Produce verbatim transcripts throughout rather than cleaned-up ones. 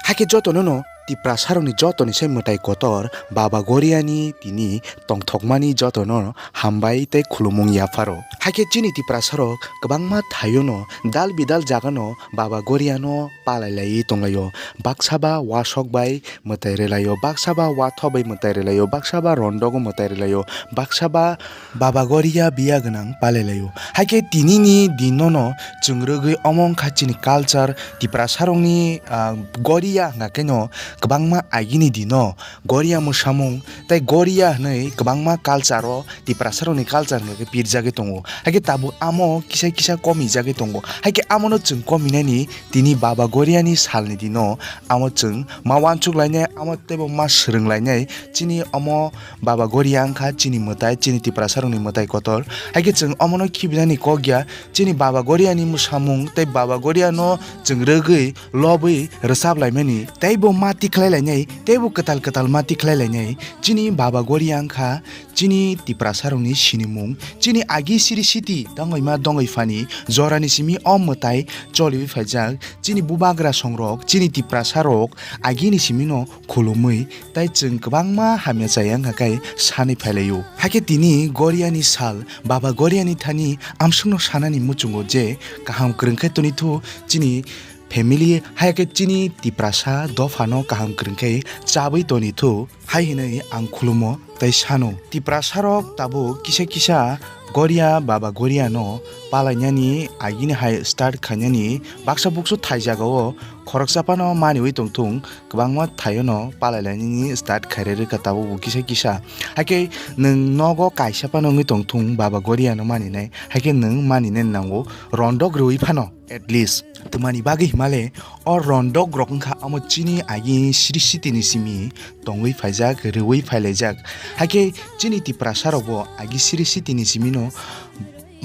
Hakhe jotono no Tiprasa rokni jotoni sai mwtai kotor Baba Goriani tini tongthokmani jotono hambai tei khulumung yapharo. Hakhe chini Tiprasa rok kwbangma thaio no dal bidal jaga no Baba Goriano palai lai tonglaio. Baksa ba wasok bai mwtai rwlaio, baksa ba watho bai mwtai rwlaio, baksa ba rondogo mwtai rwlaio, baksa ba Baba Goria biya gwnang palai laio. Hakhe tinini dinono chwng rwgwi omo wngkha chini culture, Tiprasa rokni, ah, Goria hwnkha kheno kwbangma agini dino Goria mwsamung tei Goria hwnwi kwbangma culture o Tiprasa rokni culture hwnkha khe pirjagwi tongo. Hakhe tabuk amo kisa kisa komijagwi tongo. Hakhe amono chwng kominani tini Baba Goriani salni dino amo chwng ma uansuk lainai, amo teibo ma swrwng lainai. Chini omo Baba Goria wngkha chini mwtai, chini Tiprasa rokni mwtai kotor. Hakhe chwng omono khibinani kok ya, chini Baba Goriani mwsamung tei Baba Goriano chwng rwgwi lobwi rwchap laimani, teibo ma tikhlai lainai, teibo kwtal kwtal ma tikhlai lainai. Chini Baba Goria wngkha chini Tiprasa rokni sinimung, chini agi siri siti dongoi ma dongoi phani jorani simi o mwtai choliwi phaijak. Chini bubagra songrok, chini Tiprasa rok agini simino khulumwi tei chwng kwbangma hamya chaya wngkha khe sanwi phailaio. Hakhe tini Goriani sal, Baba Goriani thani amsukno sanani muchungo je kaham kwrwng khe tonithu chini family, hai khe chini Tiprasa dophano kaham kwrwng khe chabwi tonithu hai hinwi ang khulumo tei sano. Tiprasa rok tabuk kisa kisa Goria Baba Goriano palainani agini hai start khainani baksa buksu thai jagao khoroksa phano maniwi tongthung, kwbangma thaiono palai lainani start khairwi rwkha tabukbo kisa kisa. Hakhe nwng nogo kaisa phano wngwi tongthung Baba Goriano maninai, hakhe nwng maninani nango rondok rwui phano at least. Twmani bagwi himale o rondok rok wngkha omo chini agi siri sitini simi tongwi phaijak, rwui phailaijak. Hakhe chini Tiprasa rokbo agi siri sitini simino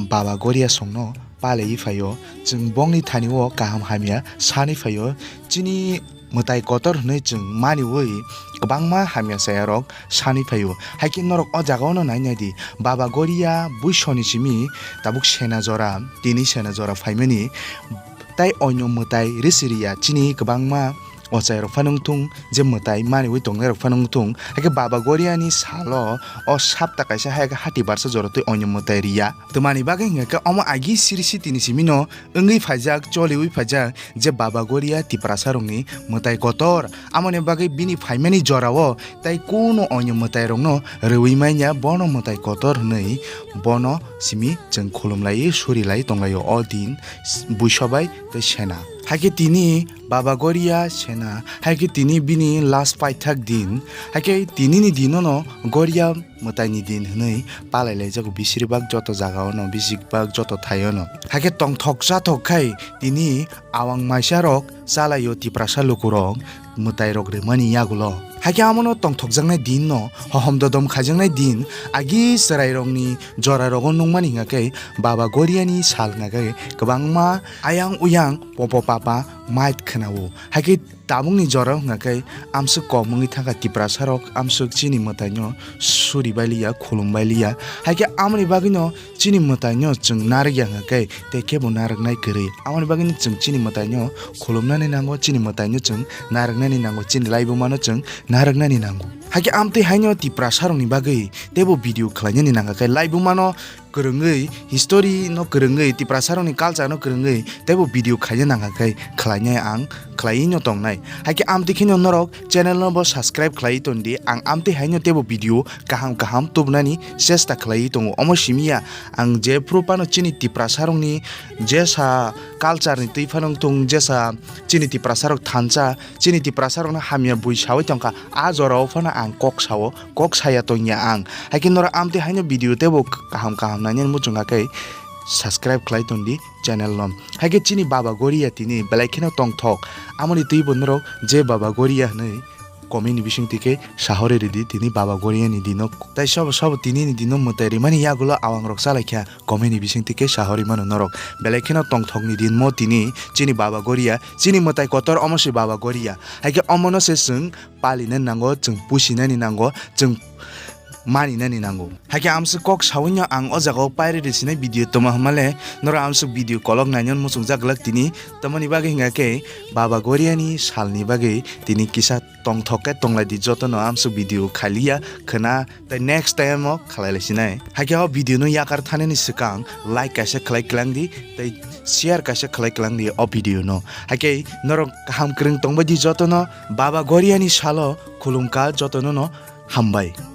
Baba Goria songno palaiwi phaio, chwng bongni thani o kaham hamya sanwi phaio, chini mwtai kotor hwnwi chwng maniwi kwbangma hamya chaya rok sanwi phaio. Haikhe norok o jaga o no nai nai di, Baba Goria buisoni simi tabuk sena jora, tini sena jora phaimani, tai onyo mwtai rwsiriya chini kwbangma ochai rok phano wngthung, je mwtai maniwi tongnai rok phano wngthung. Haikhe Baba Goriani salo o sapta kaisa hai khe hati barsa jora twi onyo mwtai riya. Twmani bagwi hwnkha khe omo agi siri sitini simino wngwi phaijak, choliwi phaijak je Baba Goria Tiprasa rokni mwtai kotor. Amoni bagwi bini phaimani jorao tai kuno onyo mwtai rokno rwui manya, bono mwtai kotor hwnwi bono simi chwng khulumlai suri lai tonglaio o din buisobai tei sena. Haikhe tini Baba Goria sena, haikhe tini bini last paithak din, haikhe tinini dinono Goria mwtaini din hwnwi palai laijago bisiribak joto jagao no, bisiribak joto thaio no. Haikhe tongthok chathok khai tini awang maisa rok chalaio Tiprasa lukurok mwtai rok rwmani yagulo. Haikhe amono tongthokjaknai din no, hohom dodom khaijaknai din, agi chwrai rokni jora rogo nukmani hwnkha khe Baba Goriani sal hwnkha khe kwbangma ayang uyang popo papa mait khwnao. Haikhe tabukni jora wngkha khe amswk kok wngwi thangkha Tiprasa rok, amswk chini mwtaino suri bailiya, khulum bailiya. Haikhe amoni bagwino chini mwtaino chwng narwkya hwnkha khe tei kebo narwknai kwrwi. Amoni bagwino chwng chini mwtaino khulumnani nango, chini mwtaino chwng narwknani nango, chini laibumano chwng narwknani nango. Haikhe amtwi haino Tiprasa rokni bagwi teibo video khlainani nangkha khe laibumano kwrwngwi, history no kwrwngwi, Tiprasa rokni culture no kwrwngwi teibo video khaina nangkha khe khlainai ang, khlaiwi no tongnai. Haikhe amtwi kheno norok channel no bo subscribe khlaiwi tondi, ang amtwi haino teibo video kaham kaham tubunani chesta khlaiwi tongo. Omo simi ya ang jephru phano chini Tiprasa rokni jesa culture ni twi phano wngthung, jesa chini Tiprasa rok thansa, chini Tiprasa rokno hamya bui sawi tongkha, a jorao phano ang kok sao, kok saya tongya ang. Haikhe norok amtwi haino video teibo kaham kaham nainani muchungkha khe subscribe khlai tondi channel no. Haikhe chini Baba Goria tini belai kheno tongthok, amoni twibo norok je Baba Goria hwnwi comment ni bisingtwi khe sahori ridi tini Baba Goria ni dino. Tai sobo sobo tini ni dino mwtai rimani yagulo awang rok chalaikha. Comment ni bisingtwi khe sahori mano norok. Belai kheno tongthokni din mo tini chini Baba Goria, chini mwtai kotor omo se Baba Goria. Haikhe omono se chwng palinani nango, chwng pusinani nango, chwng maninani nango. Haikhe amswk kok sawi no ang o jaga o pairedi sinai video tongma hwnmale norok amswk video kolok nainani muchungjak glak tini. Tamoni bagwi hwnkha khe Baba Goriani salni bagwi tini kisa tongthok khe tonglaidi, jotono amswk video khailiya khwna tei next time o khlailaisinai. Haikhe o video no yakar thanani swkang like kaisa khlai kwlangdi tei share kaisa khlai kwlangdi o video no. Haikhe norok kaham kwrwng tongbaidi jotono Baba Goriani salo khulumkha jotono no hambai.